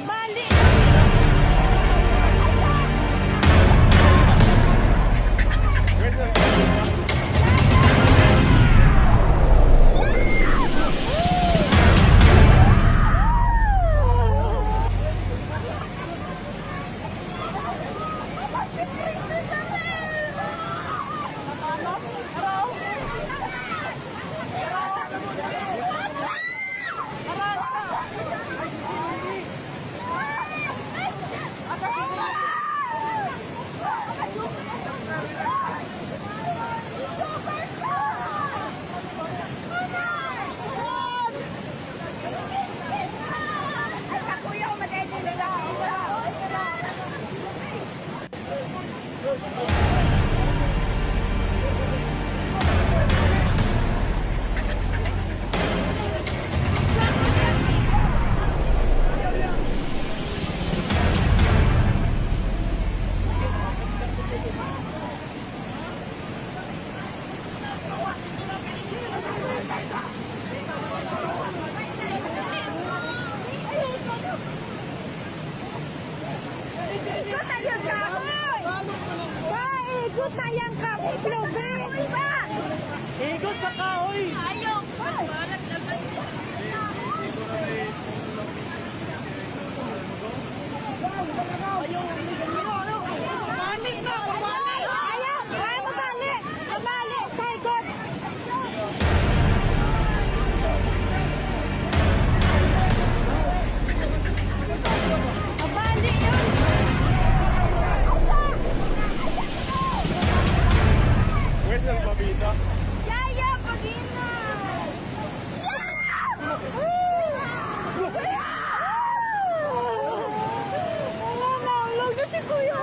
Mabali. Ikot na yung kahoy! Ba, ikot na yung kahoy, Flobe! Ba! Ikot sa kahoy! Ayaw! Balik na! Balik! Ayaw! Ayaw, mabali! Mabali! Sa ikot! Mabali yun! Where's the babita? Yaya, pagina! Wala, nahulog na si Kuya!